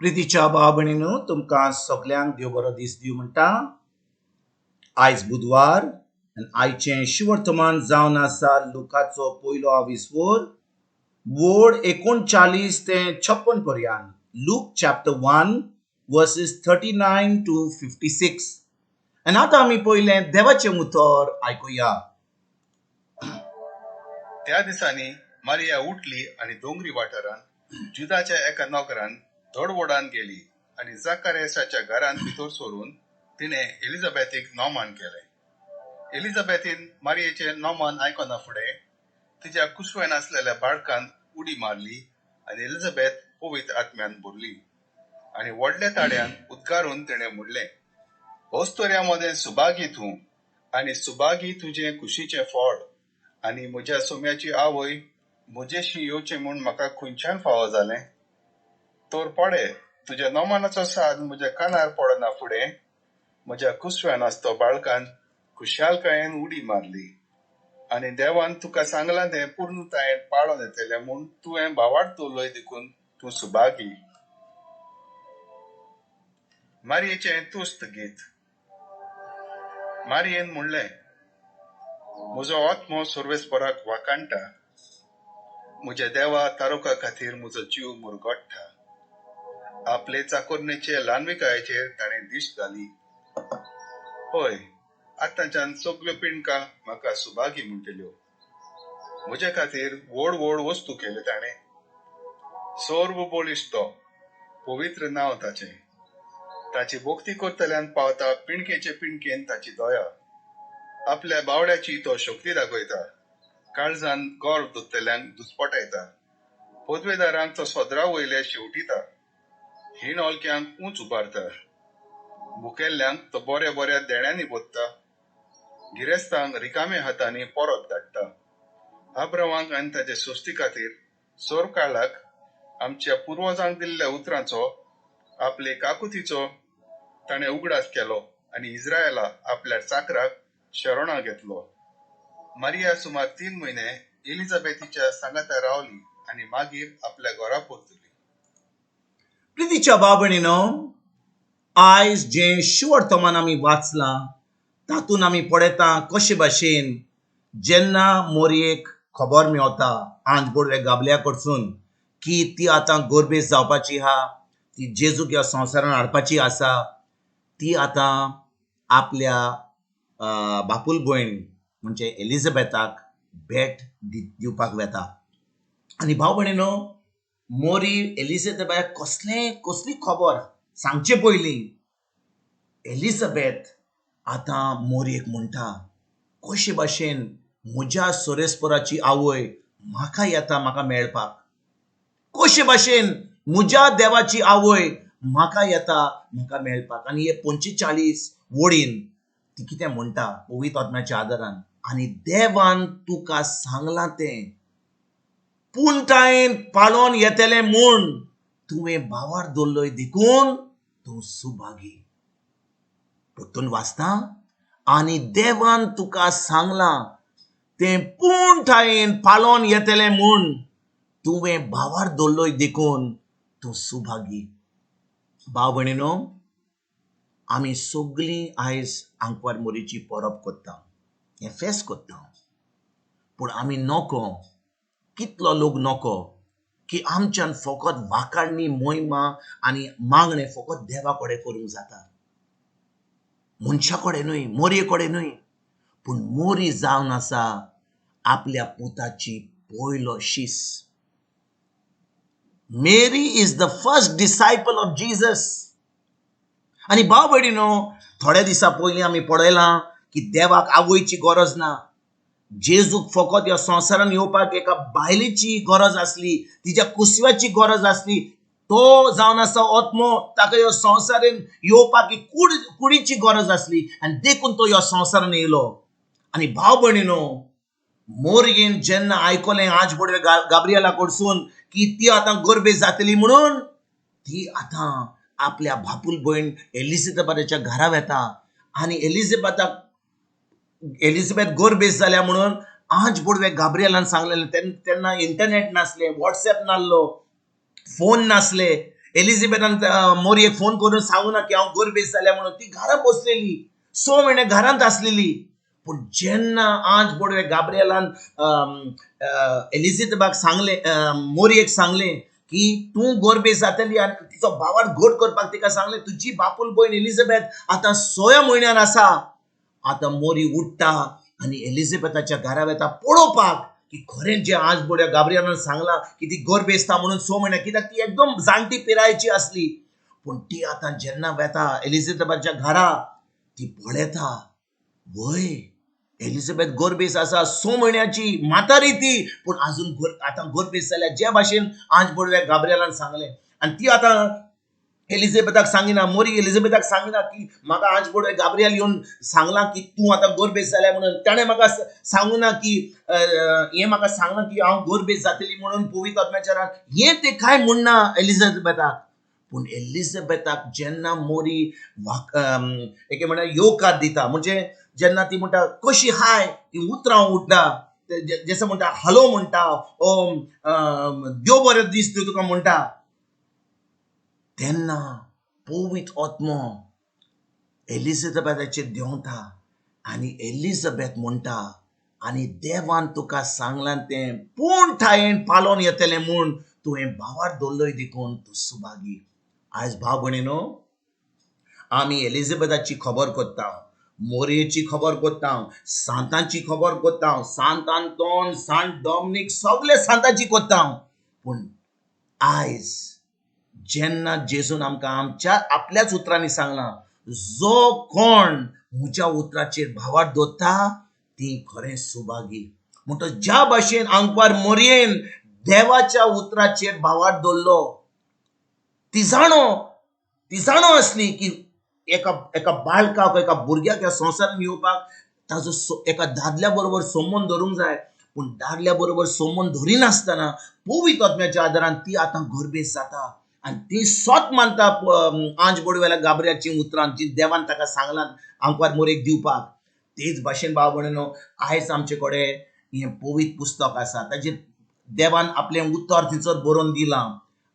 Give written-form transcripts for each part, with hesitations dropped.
प्रितीच्या भाव भयणीनो, तुमकां सगल्यांक देव बरो दीस दिवं म्हणटा. आयज बुधवार आनी आयचें शिवर्तमान जावन आसा लुकाचो पयलो आविस्वोर वोड 39 ते 56 पर्यंत. Luke chapter 1 verses 39 to 56. आनी आतां आमी पयलें देवाचें उतर आयकुया. त्या दिसांनी मारिया उठली आनी दोंगरी वाठारांत जुदाच्या एका नगरान धडवडान गेली आनी जाकारियासाच्या घरांत भितर सरून तिणें एलिझाबेथीक नोमान केलें. एलिझाबेथीन मारियेचें नोमान आयकना फुडें तिच्या कुसव्यान आसलेल्या बाळकान उडी मारली आनी एलिझाबेथ पवित्र आत्म्यान भरली आनी व्हडल्या ताड्यान उद्गारून तिणें म्हणलें, अस्तुऱ्यां मदें सुभागी तूं आनी सुभागी तुजें कुशीचें फळ, आनी म्हज्या सोम्याची आवय म्हजेशी येवचें म्हूण म्हाका खंयच्यान फावो जालें? तर पडे तुज्या नोमानाचो साद म्हज्या कानार पडना फुडें म्हज्या कुसव्यान आसतो बाळकान खुशालकायेन उडी मारली आनी देवान तुका सांगलां तें पूर्णतायेन पाळोन येतलें म्हूण तुवें भावार्थ उलय देखून तूं सुभागी. मारयेचें तुस्त गीत. मारयेन म्हणलें, म्हजो आत्मो सर्वेस्पराक वाखाणटा, म्हज्या देवा तारुका खातीर म्हजो जीव मुरगट्टा. आपले चाकोरणेचे ल्हानविकायेचेर ताणें दिश्ट घाली. हय, आतांच्यान सगल्यो पिंडकां म्हाका सुभागी म्हणटल्यो. म्हज्या खातीर व्हड व्हड वस्तू केल्यो ताणें. सर्व बळिश्ट तो, पवित्र नांव ताचें. ताची भक्ती करतल्यान पावता पिंडकेचे पिंडकेन ताची दया. आपल्या बावड्याची तो शक्ती दाखयता, काळजान गर्व दोतल्यांक दुस्पटायता. पदवेदारांक तो सदरा वयले शेवटिता, हीण हलक्यांक उंच उबारता. भुकेल्ल्यांक तो बऱ्या बऱ्या देण्यांनी बोधता, गिरेस्तांक रिकाम्या हातांनी परत धाडटा. आब्रावांक आनी ताचे सोस्ती खातीर सोर काळाक आमच्या पुर्वजांक दिल्ल्या उतरांचो आपले काकुतीचो ताणें उगडास केलो आनी इस्रायला आपल्या चाकराक शरणां घेतलो. मारिया सुमार 3 म्हयने एलिझाबेथीच्या सांगाता रावली आनी मागीर आपल्या घरा परतली. प्रितीच्या भाव भयणीनो, आयज जें शिवर्तमान आमी वाचलां तातूंत आमी पळयता कशे भाशेन जेन्ना मोरयेक खबर मेवता आंज बोडवे गाबल्या कडसून की ती आतां गोरबेज जावपाची आहा, ती जेजूक ह्या संवसारान हाडपाची आसा, ती आतां आपल्या बापूल भयण म्हणजे एलिझाबेथाक भेट दिवपाक वेता. आनी भाव भयणीनो, मोरी एलिझाबेथाक कसली खबर सांगचे पयलीं एलिझाबेथ आतां मोरयेक म्हणटा, कशे भाशेन म्हज्या सोरेस्पराची आवय म्हाका येता म्हाका मेळपाक, कशे भाशेन म्हज्या देवाची आवय म्हाका येता म्हाका मेळपाक. आनी हे 45 वळीन ती कितें म्हणटा पवित्र आत्म्याच्या आदारान, आनी देवान तुका सांगलां तें पूर्णतायेन पाळोन येतलें म्हूण तुवें भावार दवरलोय देखून तूं सुभागी. परतून वाचता, आनी देवान तुका सांगलां तें पूर्णतायेन पाळोन येतलें म्हूण तुवें भावार दवरलोय देखून तूं सुभागी. भाव भयणीनो, आमी सगळीं आयज आंकवार मोरीची परब करता, हें फेस्त करता, पूण आमी नको कितलो लोक नको की आमच्यान फकत वाखाणणी मोहिमा आनी मागणें फकत देवा कडेन करूंक जाता, मनशा कडेन न्हय, मोरये कडेन न्हय. पूण मोरी जावन आसा आपल्या पुताची पयलो शीस. Mary is the first disciple of Jesus. आनी भाव भयणीनो, थोड्या दिसां पयलीं आमी पळयलां की देवाक आवयची गरज ना, जेजूक फकत ह्या संवसारान येवपाक एका बायलेची गरज आसली, तिच्या कुसव्याची गरज आसली. तो जावन आसा आत्मो, ताका ह्या संवसारान येवपाक एक कुडीची गरज आसली आनी देखून तो ह्या संवसारान येयलो. आनी भाव भयणीनो, मोरयेन जेन्ना आयकलें आज बोडवे गाब्रियला कडसून की ती आतां गोरबेज जातली म्हणून, ती आतां आपल्या बापूल भयण एलिझाबेथाच्या घरा वेता आनी एलिझाबेथ गोरबेज जाल्या म्हणून आज बोडवे गाब्रियलान सांगलेलें. तेन्ना इंटरनेट नासलें, वॉट्सएप नासलो, फोन नासले. एलिझाबेथान मोरयेक फोन करून सांगू ना की हांव गोरबेज जाल्या म्हणून. ती घरा बसलेली, 6 म्हयने घरांत आसलेली. पूण जेन्ना आज बोडवे गाब्रिएलान एलिझाबेथाक सांगलें, मोरयेक सांगलें की तूं गोरबेज जातली आनी तिचो भावार घट करपाक तिका सांगलें, तुजी बापूल भयण एलिझाबेथ आतां 6 म्हयन्यार आसा. आतां मोरी उठ्ठा आनी एलिझाबेथाच्या घरा वता पळोवपाक की खरें जें आज बोड्या गाब्रिएलान सांगलां की ती गोरबेजता म्हणून 6 म्हयने, कित्याक ती एकदम जाणटी पिरायेची आसली. पूण ती आतां जेन्ना वता एलिझाबेथाच्या घरा, ती पळयता, वय एलिझाबेथ गोरबेज आसा, 6 म्हयन्याची म्हातारी ती, पूण आजून आतां गोरबेज जाल्या, जे भाशेन आज बोडव्या गाब्रिएलान सांगलें. आनी ती आतां एलिझाबेथाक सांगिना, मोरी एलिझाबेथाक सांगिना की म्हाका आज बोडवे गाब्रिएल येवन सांगलां की तूं आतां गोरबेज जाल्या म्हणून. ताणें म्हाका सांगूं ना की हें म्हाका सांगलां की हांव गोरबेज जातली म्हणून पवित्र आत्म्याच्या रान, हें तें कांय म्हणना एलिझाबेथाक. पूण एलिझाबेथाक जेन्ना मोरी एके म्हळ्यार येवकार दिता, म्हणजे जेन्ना ती म्हणटा कशी हाय, ती उतरां उडटा, जशें म्हणटा हॅलो म्हणटा, ओ देव बरें दीस दिवं तुका म्हणटा, तेन्ना पवित्र आत्मो एलिझाबेथाचेर देंवता आनी एलिझाबेथ म्हणटा, आनी देवान तुका सांगलां तें पूण ठायेन पालोन येतलें म्हूण तुवें भावार दवरलोय देखून तूं सुभागी. आयज भाव भयणीनो, आमी एलिझाबेथाची खबर करता, मोरयेची खबर करता, सांतांची खबर करता, सांत आंतोन, सांत डॉमनीक, सगळे सांतांची करता. पूण आयज जेन्ना जेजून आमकां आमच्या आपल्याच उतरांनी सांगलां, जो कोण म्हज्या उतराचेर भावार दवरता ती खरें सुभागी. म्हणटच ज्या भाशेन आंकवार मोरयेन देवाच्या उतराचेर भावार दवरलो, ती जाणो आसली की एका एका बाळकाक, एका भुरग्याक ह्या संवसारांत येवपाक ताजो एका दादल्या बरोबर संबंद धरूंक जाय. पूण दादल्या बरोबर संबंद धरिनासतना पवित्र आत्म्याच्या आदारान ती आतां गोरबेज जाता आनी ती सोत मानता आंज बोडवेल्या गाब्रियाची उतरां जी देवान ताका सांगलां आंकवार मोरयेक दिवपाक. तेच भाशेन भाव भयणीनो, आयज आमचे कडेन हें पवित्र पुस्तक आसा, ताजेर देवान आपलें उतर थंयसर बरोवन दिलां.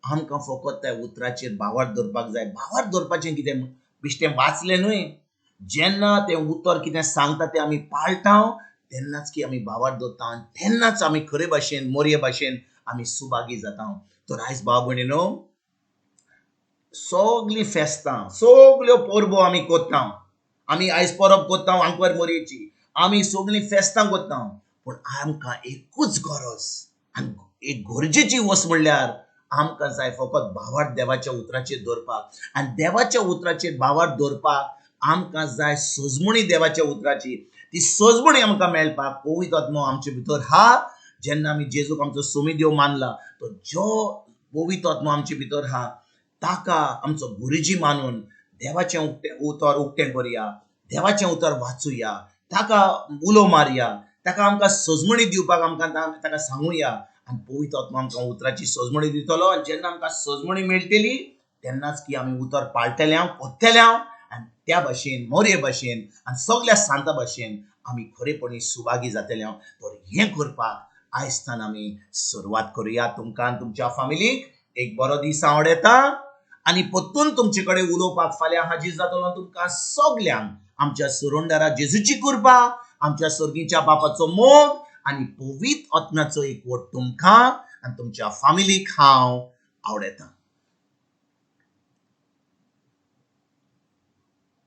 आमकां फकत त्या उतराचेर भावार दवरपाक जाय. भावार दवरपाचें कितें, बेश्टें वाचलें न्हय, जेन्ना तें उतर कितें सांगता तें आमी पाळटा तेन्नाच की आमी भावार दवरता आनी तेन्नाच आमी खरे भाशेन मोरये भाशेन आमी सुभागी जाता. तर आयज भाव भयणीनो, सगलीं फेस्तां, सगल्यो परबो आमी करता. आमी आयज परब करता आंकवार मोरयेची, आमी सगलीं फेस्तां करता. पूण आमकां एकूच गरज आनी एक गरजेची वस्त म्हणल्यार आमकां जाय फकत भावार देवाच्या उतराचेर दवरपाक. आनी देवाच्या उतराचेर भावार दवरपाक आमकां जाय सजमणी देवाच्या उतराची. ती सजमणी आमकां मेळपाक पवित्र आत्मो आमचे भितर हा. जेन्ना आमी जेजूक आमचो सोमी देव मानला, तो जो पवित्र आत्मो आमचे भितर हा ताका आमचो गुरुजी मानून देवाचें उतर उक्तें करया, देवाचें उतर वाचुया, ताका उलो मारया, ताका आमकां सजमणी दिवपाक आमकां ताका सांगुया आनी पवित्र आत्मो आमकां उतराची सजमणी दितलो. आनी जेन्ना आमकां सजमणी मेळटली तेन्नाच की आमी उतर पाळटले हांव, कोत्तले हांव आनी त्या भाशेन मोरये भाशेन आनी सगल्या सांता भाशेन आमी खरेपणी सुभागी जातले हांव. तर हें करपाक आयजतान आमी सुरवात करुया. तुमकां आनी तुमच्या फामिलीक एक बरो दीस आवडटा आनी परतून तुमचे कडेन उलोवपाक फाल्यां हाजीर जातलो. तुमकां सगल्यांक आमच्या सुरुंडारा जेजूची कृपा, आमच्या सर्गीच्या बापाचो मोग आनी पवित्र आत्म्याचो एकवट तुमकां आनी तुमच्या फामिलीक हांव आवडटा.